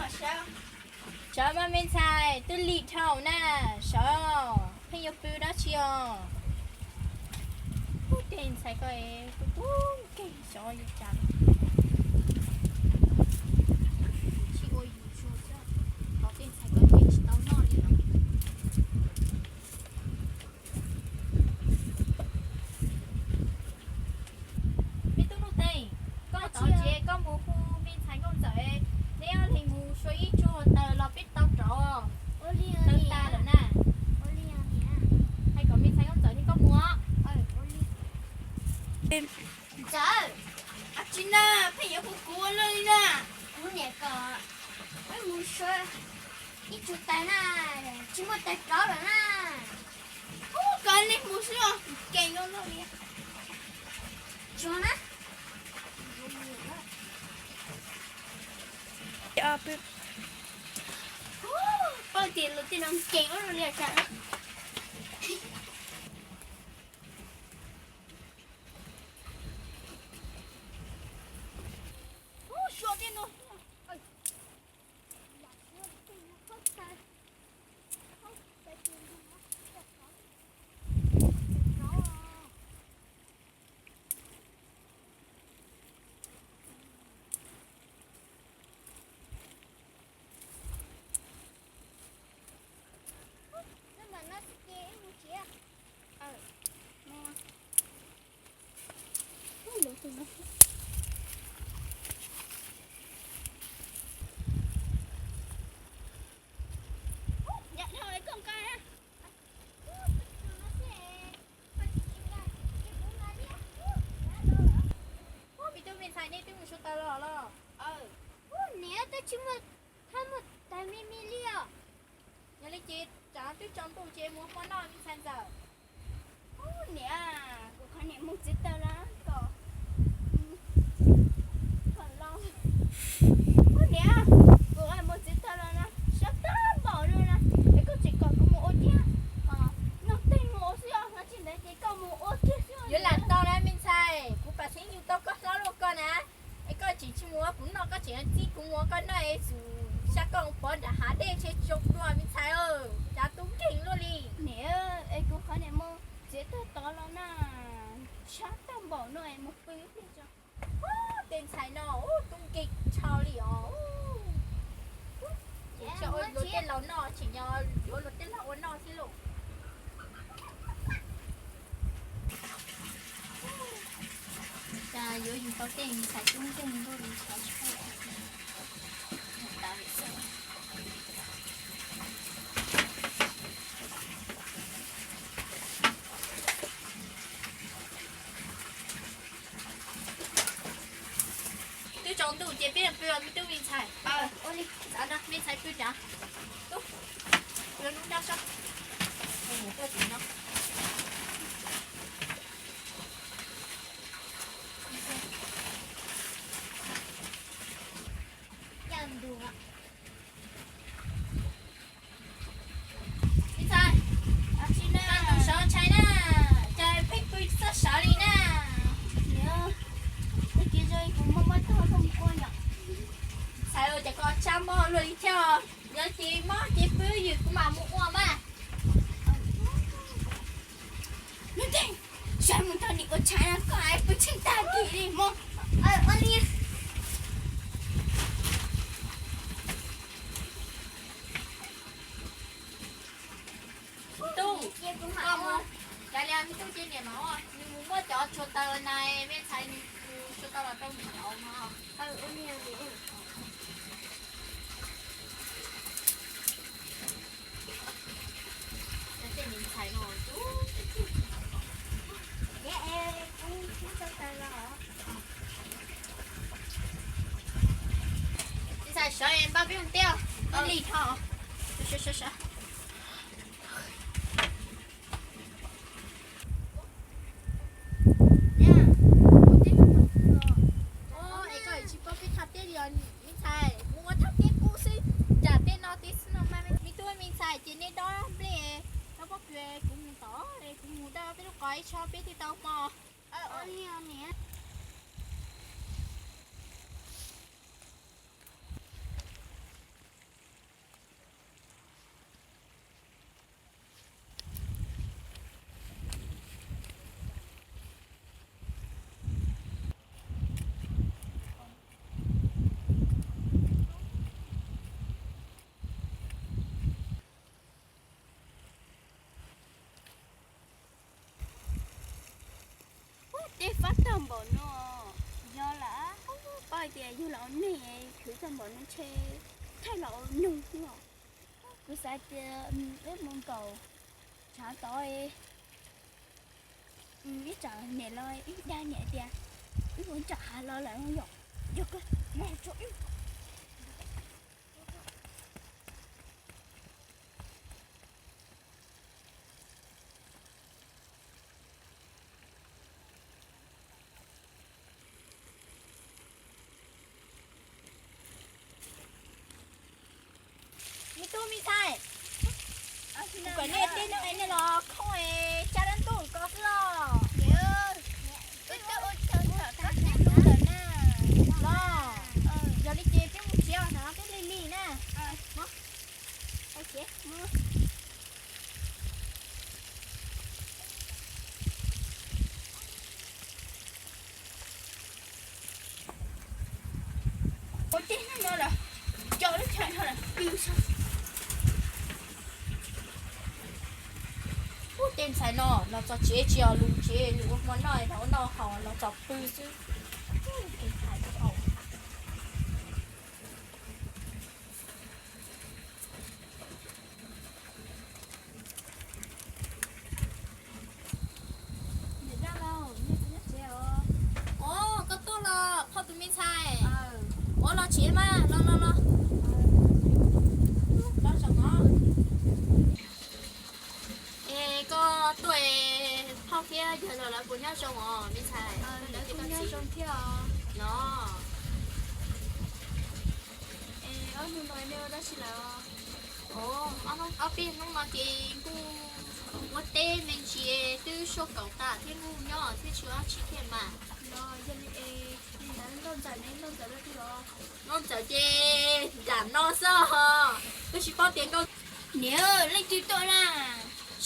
Sawv mas me ntxhais, twb lig dhau na, sawv, pheej yuav pw dab tsi os? Ub, tej ntxhais ko, tus tub nkeeg xyov yuav cas. Tsis ua yus tsuag xwb, thov tej ntxhais ko ces tsis tau noj li no. Me tub Nuj Teem, koj tod ces koj mus hu me ntxhais Nkauj Ntxawm, neb ob leeg mus xyuas ib tsuag taws los peb tau rov. Taws tas lawm na. Hais kom me ntxhais Nkauj Ntxawm thiab koj mus. Ntxawm, tsis na, pheej yuav hu kuv ua luaj li na. Kuv niam kom wb mus xyuas ib tsuag taws na, tsis muaj taws rov lawm na. Ub, kom nej mus xwb os, kev ua luaj li. Tsuag na. Paub tias luag tej no kev ua luaj li cas. Ub, me tub me ntxhais, nej twb mus xyuas taws los los? Niam, twb tsis muaj, tsis muaj taws me me li os. Yog li ces tsam twb tsaus ntuj ces mus hmo noj me ntxhais Ntxawm. Ub, niam, kuv qhov niam mus txiav taws los kom los. Ub, niam, kuv mus txiav taws los na, siab tag npaum no na, es koj tseem kom kuv mus ua kiag, noj teg mus ua xwb os, tsis ntawd ces koj mus ua kiag xwb. Yuav lam tau na me ntxhais, kuv pam xeeb yug tau koj hlob luaj koj na. Es koj tseem tsis mus ua kuv noj, koj tseem txib kuv mus ua koj noj es xub xya koj mus pov nram hav dej ntshe zoo dua me ntxhais. Cas tub nkeeg luaj li. Niam, es kuv qhov niam mus txiav taws tod los na, siab tag npaum no es mus pw ib pliag tso. Tej ntxhais no tub nkeeg tshaj li os. Ua luag tej laus noj, tseem yuav luag tej laus ua noj xwb lauj. Cas yuav yus tau tej ntxhais tub nkeeg ntuj li tshaj. Twb tsaus ntuj ces peb pw os me tub me ntxhais. Ua li, me ntxhais pw tod. Tub, pw lub nrab sab. Mus tuaj tim no. Me ntxhais, tsis na, tus sawv ntshai na, cas pheej pw txawj sawv li na. Ntxhais, cas koj tshab mob luaj li thiab. Yog ces mob ces pw ywm kuv mam mus ua mas. Sawv mus nrog niam ua tshais no koj pw tsheej tag kis li mog. Tub, koj mus, cas li me tub cia niam no, nws mus muab cov tshuaj taws na, me ntxhais nws mus tshuaj taws los rau niam no. Me ntxhais sawv npaj peb mus teb, ib lig dhau. Es koj tsis paub peb thaj teb li os me ntxhais, kuv ua thaj teb qub xwb, nram tej no teb xwb no mas. Me tub me ntxhais ces nej dob nplej, dob pob kws, kuv mus tod, kuv mus dob peb lub qos ib tshob peb thiaj tau hmo. Ua li os niam. Npaum no, yog lam paub hais tias yug los ua neeg khwv txog npaum no ntshe thaij los ua neeg xwb os. Kuv xav tias wb mus nkaum tshav tod, ib tsam niam los ib dag niam tias wb mus nram hav los lawm no yom. Yog kawg, mus tso wb. Me tub me ntxhais, kuv kom nej tej no nej los khooj es tsa dab ntuj ko xwb os. Los, yog li ces peb mus tsev os, hnub no twb lig lig na. Ua tej hnub no lawm, cov lub chaw no lawm pw saib. Ub, tej ntxhais no los txog tsev tsis yog lus tsev, lus ua hmo noj los ua noj haus los txog pw xwb. Ub, tej ntxhais no. Ov, koj tuaj los phauj tus me ntxhais. Ov, los tsev mas, los los los. Los zaum no. Es koj tuaj es phauj thiab yawg los lawv puas nyob zoo os me ntxhais? Lawv kuj nyob zoo thiab os. Los. Es ob hnub no nej ua dab tsi lawm? Ob peb hnub no ces kuj ua teb me ntsis twb suaj kaum tas thiab kuj nyob thiab tsis ua dab tsi thiab mas. Nkauj Ntxawm ces nram no xwb os, kuj tsis paub tias nkauj. Niam, leej twg tuaj na?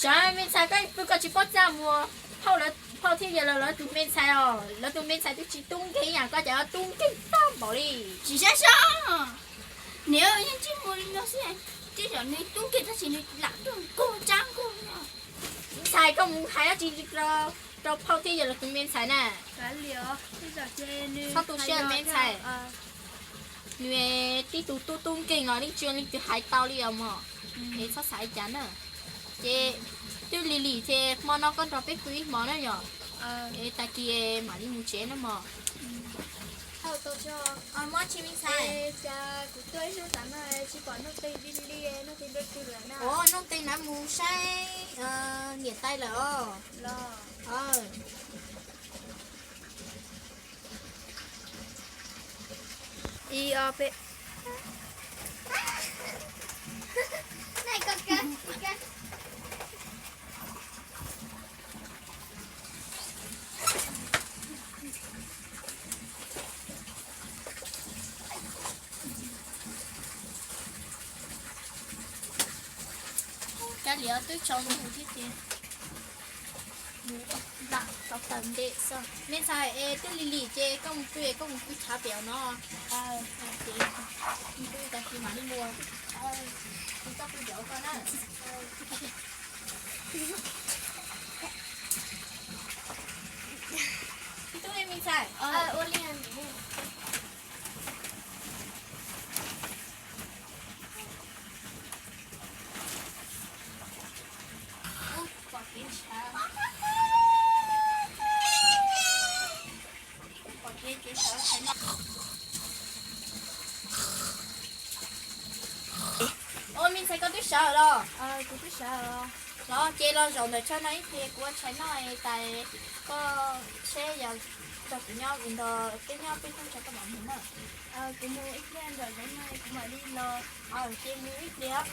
Sav me ntxhais, koj pw koj tsis paub txaj muag. Phauj, phauj thiab yawg lawv tus me ntxhais os, lawv tus me ntxhais twb tsis tub nkeeg ib yam, koj cas tub nkeeg tag npaum li. Tsis saib sob, niam, yeej tsis muaj li no xwb, tej zaum nws tub nkeeg tab sis nws lam tuaj nkauj tsab nkauj no. Ntxhais, koj mus hais dab tsi rau phauj thiab yawg lawv tus me ntxhais na? Txhob tu siab me ntxhais. Nws tib tug tub tub nkeeg os, leej twg leej twg hais tau li os mog. Es txhob xav li cas na. Ces twb lig lig ces hmo no koj nrog peb pw ib hmos na yom. Es tag kis mam li mus tsev na mog. Muab tsis me ntxhais. Ua Nuj Teem na mus saib niam tais lawm os. Kab liam twb tsaus ntuj thiab ces mus nram tau taws nte xwb. Me ntxhais, es twb lig lig ces koj mus pw es koj mus pw tshav pem no. Ces pw tag kis mam li mus. Kuv tau pw nraud koj na. Tub me ntxhais. Ua me ntxhais, koj twb sawv los? Los ces los zaum ntawm chaw no ib pliag, kuv ua tshais noj tas, koj seb yog nrog kuv nyob vim nrog peb nyob peb hnub tso koj mam mus na. Kuv mus ib pliag nram zoov no kuv mam li los. Ces mus ib pliag.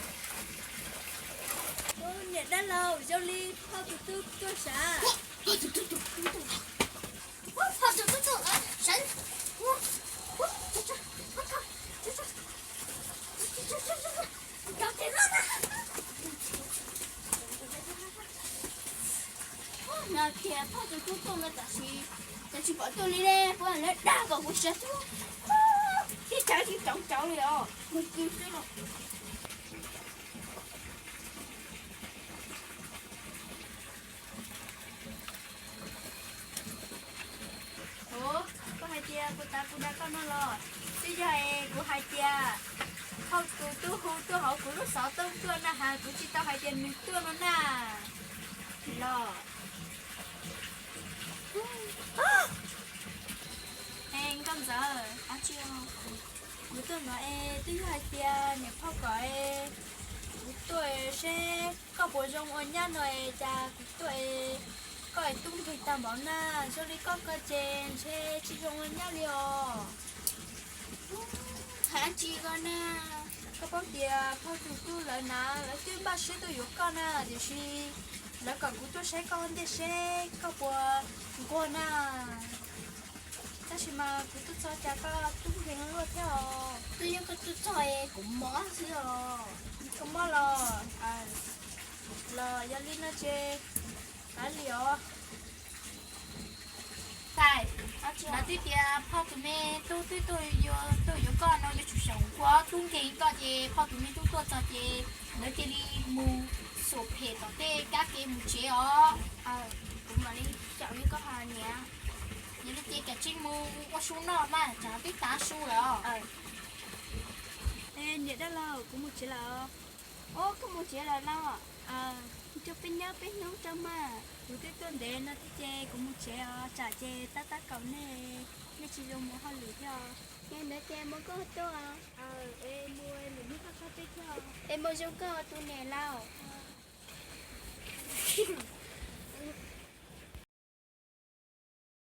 Niam dab laug, zoo li phauj tus tub tuaj sav. No tias phauj tus tub tuaj no tam sim, tam sim pom tuaj li ne, puas lawv dag kom kuv sawv tuaj. Tib cov tsis tsoov cov li os, mus pw xwb los. Kuv tas kuv dag koj no los, twb yog es kuv hais tias phauj tus tub hu tuaj hauv kuv lub xov tooj tuaj na has, kuv tsis tau hais tias nws tuaj no na. Los, e nkauj ntxawm, kuv tuaj no es twb yog hais tias niam phauj kom es kuv tuaj seb koj puas zoo ua nyab no es cas kuv tuaj es koj es tub nkeeg tag npaum na. Zoo li koj ko ces ntshe tsis zoo ua nyab li os. Hais dab tsi ko na? Koj paub tias phauj tus tub lawv na, lawv twb npaj siab tuaj yuav koj na, tiam sis lawv kom kuv tuaj saib koj ntej seb koj puas nquag na. Tab sis mas kuv tuaj txog cas koj tub nkeeg luaj thiab os. Twb yog koj tuaj txog es kuv mob xwb os. Koj mob los? Los yog li no ces kav liam os. Tais, lawv twb tias phauj tus me tub twb tuaj yuav koj no yuav tsum xyaum koj, tub nkeeg koj ces phauj tus me tub tuaj txog ces lawv cia li mus xyuas phem tom tej kab ke mus tsev os. Kuv mam li xyaum li koj hais niam. Yog li ces kav tsij mus ua su noj mas tsam twb tav su lawm. Niam dab laug, kuv mus tsev lawm. Os, koj mus tsev lawm los? Nrog peb nyob peb hnub tso mas. Kuv twb tuaj ntev no thiab ces kuv mus tsev os, tsam ces tab tab kaum nej, nej tsis zoo mus hauj lwm thiab os. Yog ntawd ces mus koj tuaj. Es mus lwm hnub koj txhob peb thiab. Es mus zoo koj tus niam laus.